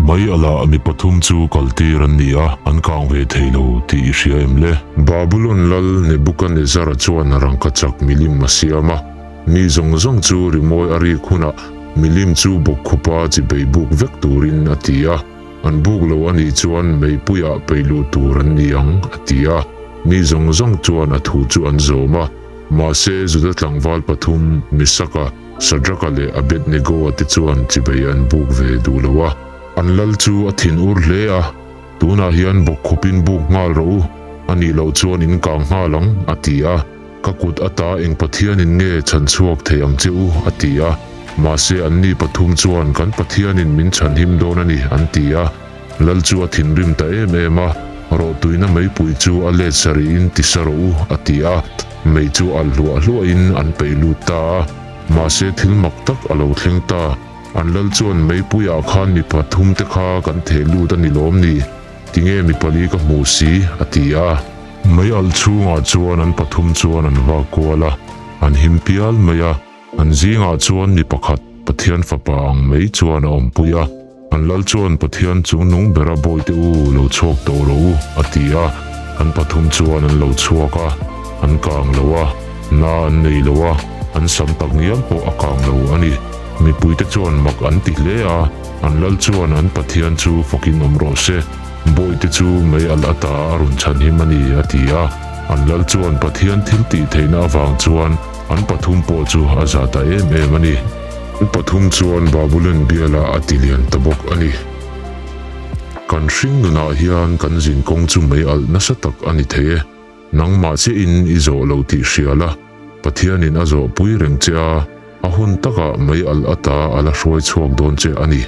Mai alah mi pathum chu kaltir an ni a, an kang ve thei lo tih i hria em le? Babulon lal Nebukanezzara chuan rangkachak milim a siam a, mi zawng zawng chu rimawi a rik hunah milim chu bawkkhupa chi bei buk vek turin a ti a, an buk lo a nih chuan meipuiah peih luh tur an ni ang, a ti a. Mi zawng zawng chuan a thu chu an zawm a, mahse Juda tlangval pathum Misaka, Shadraka leh Abednego-a te chuan chibei an buk ve duh lo a. An lal chu a thin ur hle a, Tunah hian bawkkhupin buk nghal rawh u, a nih loh chuan in kang nghal ang, a ti a. Ka kut ata eng Pathianin nge chhan chhuak thei ang che u? a ti a. Mahse anni pathum chuan kan Pathianin min chhanhim dawn a ni, an ti a. Lal chu a thinrim ta em em a, Rawhtuina meipui chu a let sarihin ti sa rawh u, a ti a. Mei chu alh hluah hluahin an peih lut ta a. Mahse thil mak tak a lo thleng ta. An lal chuan meipuiah khan mi pathum te kha kan theh lut a ni lawm ni? Tinge mi pali ka hmuh si? a ti a. Mei alh chhungah chuan an pathum chuan an vak kual a, an him pial mai a. An zingah chuan mi pakhat, Pathian fapa ang mai chuan a awmpui a. An lal chuan Pathian chung nung bera bawihte u lo chhuak tawh rawh u, a ti a. An pathum chuan an lo chhuak a, an kang lo a, na an nei lo a, an sam tak ngial pawh a kang lo a ni. Mipuite chuan mak an ti hle a, an lal chuan an Pathian chu fakin awm rawh se, bawihte chu mei alh ata a rawn chhanhim a ni, a ti a. An lal chuan Pathian thil tih theihna avang chuan An pathum pawh chu a za ta em em a ni. An pathum chuan Babulon bialah a ti lian ta bawk a ni. Kan hring nunah hian kan zin kawng chu mei alh nasa tak a ni thei e. Nangmah chiahin i zawh lo tih hria la, Pathianin a zawhpui reng che a, a hun takah mei alh ata a la hruai chhuak dawn che a ni.